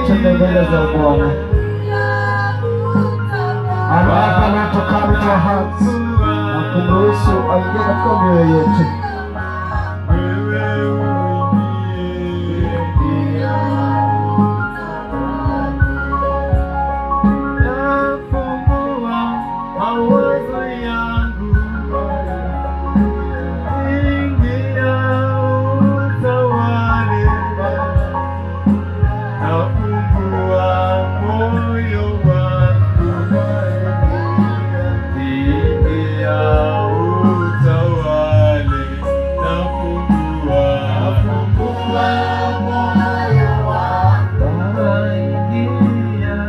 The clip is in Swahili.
Twende mbele za Bwana. Allow the Lord to come into our hearts na kumruhusu aingie katika mioyo yetu. Wewe uingie, nafungua mawazo yangu, ingia utawale, nafungua moyo wangu, ingia utawale, nafungua moyo wangu, ingia.